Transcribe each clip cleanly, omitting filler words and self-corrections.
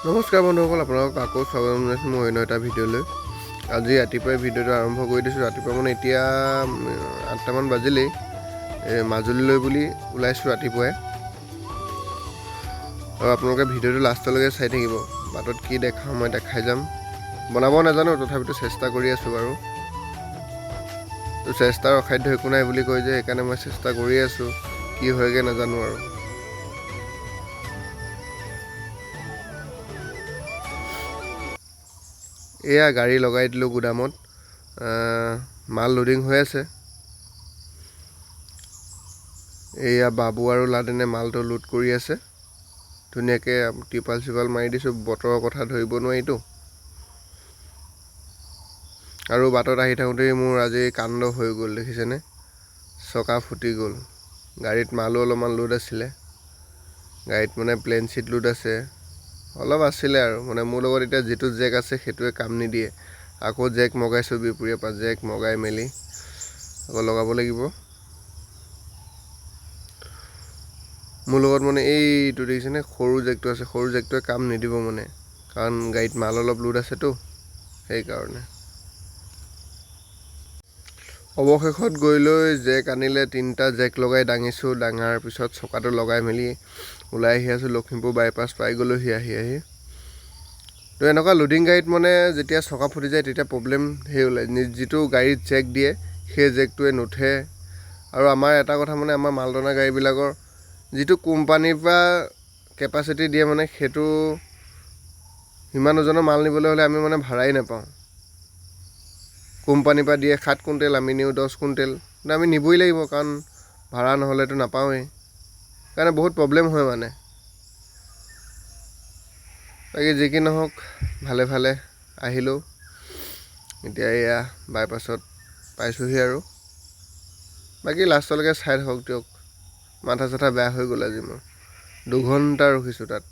নমস্কাৰ বন্ধুসকল, আপোনালোকক আকৌ স্বাগতম জনাইছোঁ মই অন্য এটা ভিডিঅ'লৈ। আজি ৰাতিপুৱাই ভিডিঅ'টো আৰম্ভ কৰি দিছোঁ। ৰাতিপুৱা মানে এতিয়া 8টামান বাজিলেই। এই মাজুলীলৈ বুলি ওলাইছোঁ ৰাতিপুৱাই। আৰু আপোনালোকে ভিডিঅ'টো লাষ্টলৈকে চাই থাকিব। বাটত কি দেখাওঁ মই দেখাই যাম। বনাব নাজানো, তথাপিতো চেষ্টা কৰি আছোঁ বাৰু। তো চেষ্টাৰ অসাধ্য একো নাই বুলি কয় যে, সেইকাৰণে মই চেষ্টা কৰি আছোঁ। কি হয়গৈ নাজানো আৰু। এয়া গাড়ী লগাই দিলোঁ গুদামত, মাল লোডিং হৈ আছে। এয়া বাবু আৰু লাডেনে মালটো লোড কৰি আছে ধুনীয়াকৈ। ত্ৰিপাল চিপাল মাৰি দিছোঁ, বতৰৰ কথা ধৰিব নোৱাৰিতো। আৰু বাটত আহি থাকোঁতেই মোৰ আজি কাণ্ড হৈ গ'ল, দেখিছেনে? চকা ফুটি গ'ল। গাড়ীত মালো অলপমান লোড আছিলে। গাড়ীত মানে প্লেন চিট লোড আছে অলপ আছিলে। আৰু মানে মোৰ লগত এতিয়া যিটো জেক আছে, সেইটোৱে কাম নিদিয়ে। আকৌ জেক মগাইছোঁ বিহপুৰীয়াৰ পৰা। জেক মগাই মেলি আকৌ লগাব লাগিব। মোৰ লগত মানে এইটো দেখিছেনে, সৰু জেকটো আছে। সৰু জেকটোৱে কাম নিদিব মানে, কাৰণ গাড়ীত মাল অলপ লোড আছেতো, সেইকাৰণে। অৱশেষত গৈ লৈ জেক আনিলে। তিনিটা জেক লগাই দাঙিছোঁ। দাঙাৰ পিছত চকাটো লগাই মেলি ওলাই আহি আছোঁ। লখিমপুৰ বাইপাছ পাই গ'লোহি আহি আহি। তো এনেকুৱা লোডিং গাড়ীত মানে যেতিয়া চকা ফুটি যায়, তেতিয়া প্ৰব্লেম সেই ওলায়। যিটো গাড়ীত জেক দিয়ে, সেই জেকটোৱে নুঠে। আৰু আমাৰ এটা কথা মানে, আমাৰ মালটনা গাড়ীবিলাকৰ যিটো কোম্পানীৰ পৰা কেপাচিটি দিয়ে, মানে সেইটো সিমান ওজনৰ মাল নিবলৈ হ'লে আমি মানে ভাড়াই নাপাওঁ। কোম্পানীৰ পৰা দিয়ে 7 কুইণ্টেল, আমি নিওঁ 10 কুইণ্টেল। কিন্তু আমি নিবই লাগিব, কাৰণ ভাড়া নহ'লেতো নাপাওঁৱেই। সেইকাৰণে বহুত প্ৰব্লেম হয় মানে। বাকী যি কি নহওক, ভালে ভালে আহিলোঁ। এতিয়া এয়া বাইপাছত পাইছোঁহি। আৰু বাকী লাষ্টলৈকে চাই থাকক দিয়ক। মাথা চাথা বেয়া হৈ গ'ল আজি মোৰ। 2 ঘণ্টা ৰখিছোঁ তাত।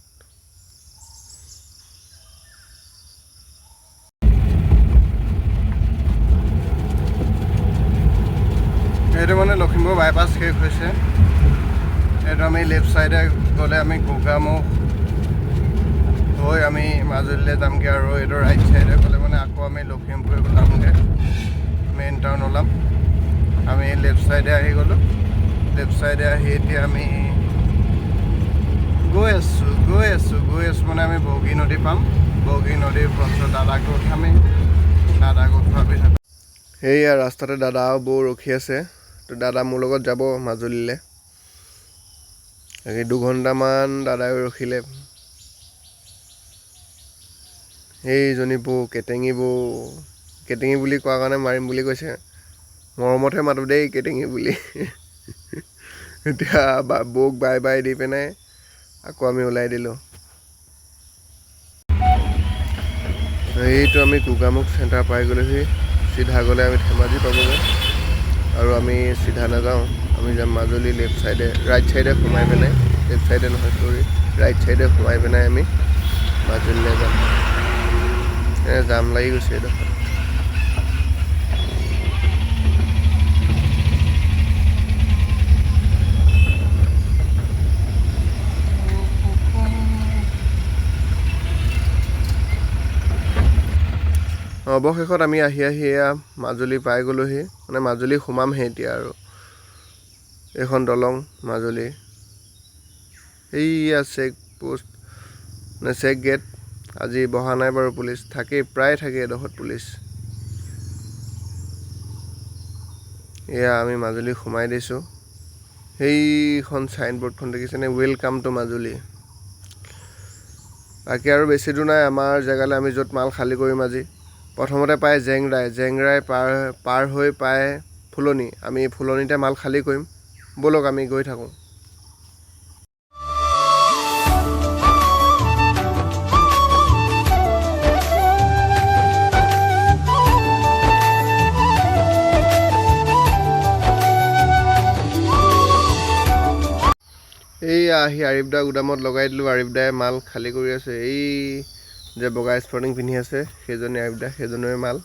এইটো মানে লখিমপুৰ বাইপাছ শেষ হৈছে। এইটো আমি লেফ্ট ছাইডে গ'লে আমি গোগামুখ হৈ আমি মাজুলীলৈ যামগৈ। আৰু এইটো ৰাইট ছাইডে গ'লে মানে আকৌ আমি লখিমপুৰ যামগৈ, মেইন টাউন ওলাম। আমি লেফ্ট ছাইডে আহি গ'লোঁ। লেফ্ট ছাইডে আহি এতিয়া আমি গৈ আছোঁ, গৈ আছোঁ, গৈ আছোঁ। মানে আমি বগী নদী পাম। বগী নদীৰ পাছত দাদাক উঠামেই। দাদাক উঠোৱাৰ পিছত সেয়া ৰাস্তাতে দাদা আৰু বৌ ৰখি আছে। তো দাদা মোৰ লগত যাব মাজুলীলৈ। বাকী 2 ঘণ্টামান দাদায়ো ৰখিলে। সেইজনী বৌ, কেটেঙী বৌ। কেটেঙী বুলি কোৱাৰ কাৰণে মাৰিম বুলি কৈছে। মৰমতহে মাতো দেই কেটেঙী বুলি। এতিয়া বৌক বাই বাই the পিনে আকৌ আমি ওলাই দিলোঁ। এইটো আমি গোগামুখ চেণ্টাৰ পাই গ'লোহি। চিধা গ'লে আমি ধেমাজি পাবগৈ। আৰু আমি চিধা নাযাওঁ, আমি যাম মাজুলী লেফ্ট ছাইডে, ৰাইট ছাইডে সোমাই পিনে। লেফ্ট ছাইডে নহয়, চৰি, ৰাইট ছাইডে সোমাই পিনে আমি মাজুলীলৈ যাম। জাম লাগি গৈছে এইডোখৰত। অৱশেষত আমি আহি আহি এয়া মাজুলী পাই গ'লোহি। মানে মাজুলী সোমামহে এতিয়া। আৰু এইখন দলং মাজুলী। এইয়া চেক পোষ্ট, মানে চেক গেট। আজি বহা নাই বাৰু পুলিচ। থাকেই, প্ৰায় থাকে এডোখৰত পুলিচ। এয়া আমি মাজুলী সোমাই দিছোঁ। সেইখন চাইনবৰ্ডখন দেখিছেনে? Welcome to Majuli. বাকী আৰু বেছি দূৰ নাই আমাৰ জেগালৈ, আমি য'ত মাল খালী কৰিম আজি। প্ৰথমতে পায় জেংৰাই, জেংৰাই পাৰ পাৰ হৈ পায় ফুলনি। আমি ফুলনিতে মাল খালী কৰিম। ব'লক, আমি গৈ থাকোঁ। এইয়া আহি আৰিফদা গুদামত লগাই দিলোঁ। আৰিফদাই মাল খালী কৰি আছে। এই যে বগা স্পৰ্টিং পিন্ধি আছে, সেইজনী আৰিফদা, সেইজনৰে মাল।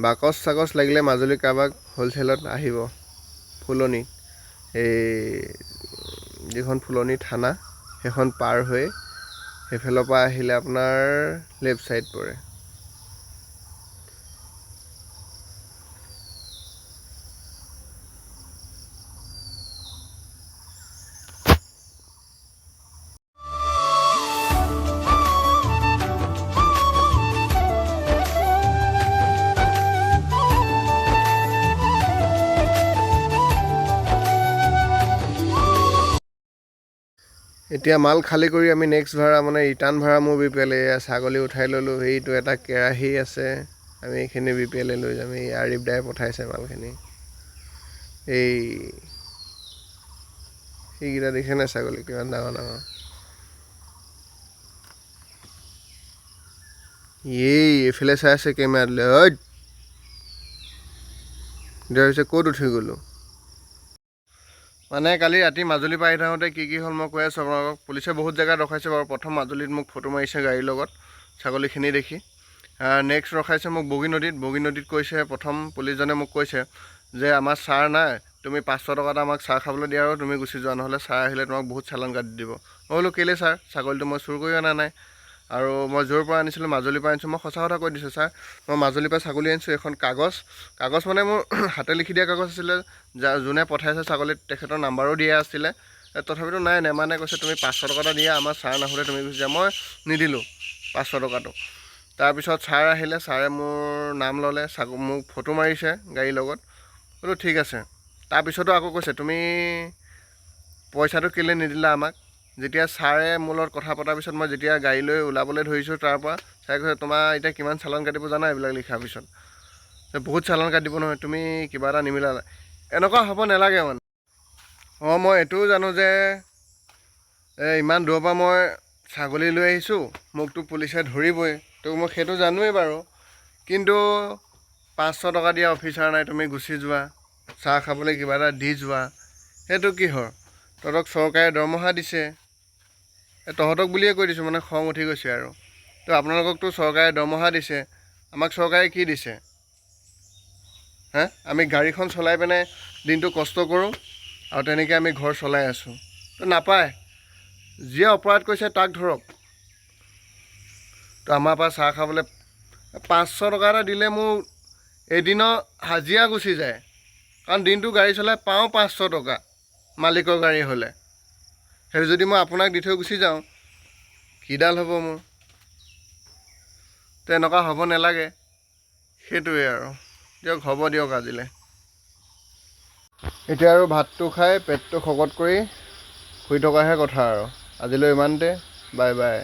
বাকচ চাকচ লাগিলে মাজুলী কাৰোবাক হ'লচেলত আহিব। ফুলনিত, এই যিখন ফুলনি থানা, সেইখন পাৰ হৈ সেইফালৰ পৰা আহিলে আপোনাৰ লেফ্ট ছাইড পৰে। এতিয়া মাল খালী কৰি আমি নেক্সট ভাড়া, মানে ৰিটাৰ্ণ ভাড়া মোৰ বিপিএল। এয়া ছাগলী উঠাই ল'লোঁ। এইটো এটা কেৰাহী আছে, আমি এইখিনি বিপিএল লৈ যাম। এই আৰিফ দাই পঠাইছে মালখিনি। এই সেইকেইটা দেখিছে নাই, ছাগলী কিমান ডাঙৰ ডাঙৰ। এই এইফালে চাই আছে কেমেৰাটোলৈ। ঐ এতিয়া হৈছে ক'ত উঠি গ'লোঁ। মানে কালি ৰাতি মাজুলী পাই থাকোঁতে কি কি হ'ল মই কৈ আছোঁ আপোনালোকক। পুলিচে বহুত জেগাত ৰখাইছে বাৰু। প্ৰথম মাজুলীত মোক ফটো মাৰিছে গাড়ীৰ লগত ছাগলীখিনি দেখি। নেক্সট ৰখাইছে মোক বগী নদীত। বগী নদীত কৈছে, প্ৰথম পুলিচজনে মোক কৈছে যে আমাৰ ছাৰ নাই, তুমি 500 টকা এটা আমাক চাহ খাবলৈ দিয়া আৰু তুমি গুচি যোৱা, নহ'লে ছাৰ আহিলে তোমাক বহুত চালান কাটি দিব। মই বোলো কেলৈ ছাৰ, ছাগলীটো মই চুৰ কৰি অনা নাই আৰু মই য'ৰ পৰা আনিছিলোঁ মাজুলীৰ পৰা আনিছোঁ। মই সঁচা কথা কৈ দিছোঁ ছাৰ, মই মাজুলীৰ পৰা ছাগলী আনিছোঁ। এইখন কাগজ, কাগজ মানে মোৰ হাতে লিখি দিয়া কাগজ আছিলে, যোনে পঠাইছে ছাগলীত তেখেতৰ নাম্বাৰো দিয়া আছিলে। তথাপিতো নাই নেমানে, কৈছে তুমি 500 টকা এটা দিয়া, আমাৰ ছাৰ নাহোঁতে তুমি গুচি যোৱা। মই নিদিলোঁ 500 টকাটো। তাৰপিছত ছাৰ আহিলে, ছাৰে মোৰ নাম ল'লে, মোক ফটো মাৰিছে গাড়ীৰ লগত। বোলো ঠিক আছে। তাৰপিছতো আকৌ কৈছে তুমি পইচাটো কেলৈ নিদিলা আমাক। যেতিয়া ছাৰে মোৰ লগত কথা পতাৰ পিছত মই যেতিয়া গাড়ী লৈ ওলাবলৈ ধৰিছোঁ, তাৰ পৰা ছাৰে কৈছে তোমাৰ এতিয়া কিমান চালান কাটিব জানা এইবিলাক লিখাৰ পিছত, বহুত চালান কাটিব নহয়, তুমি কিবা এটা নিমিলালা। এনেকুৱা হ'ব নালাগে মানে। অঁ, মই এইটোও জানো যে ইমান দূৰৰ পৰা মই ছাগলী লৈ আহিছোঁ, মোকতো পুলিচে ধৰিবই, তো মই সেইটো জানোৱেই বাৰু। কিন্তু 500 টকা দিয়া অফিচাৰ নাই, তুমি গুচি যোৱা, চাহ খাবলৈ কিবা এটা দি যোৱা, সেইটো কিহৰ? তহঁতক চৰকাৰে দৰমহা দিছে, তহঁতক বুলিয়ে কৈ দিছোঁ, মানে খং উঠি গৈছে আৰু। তো আপোনালোককতো চৰকাৰে দৰমহা দিছে, আমাক চৰকাৰে কি দিছে? হা, আমি গাড়ীখন চলাই পিনে দিনটো কষ্ট কৰোঁ আৰু তেনেকৈ আমি ঘৰ চলাই আছোঁ। তো নাপায়, যিয়ে অপৰাধ কৰিছে তাক ধৰক। তো আমাৰ পৰা চাহ খাবলৈ 500 টকা এটা দিলে মোৰ এদিনৰ হাজিৰা গুচি যায়, কাৰণ দিনটো গাড়ী চলাই পাওঁ 500 টকা মালিকৰ গাড়ী হ'লে। সেইটো যদি মই আপোনাক দি থৈ গুচি যাওঁ, কিডাল হ'ব মোৰ? তো এনেকুৱা হ'ব নালাগে, সেইটোৱে আৰু। দিয়ক, হ'ব দিয়ক আজিলৈ। এতিয়া আৰু ভাতটো খাই পেটটো শকত কৰি শুই থকাহে কথা আৰু। আজিলৈ ইমানতে, বাই বাই।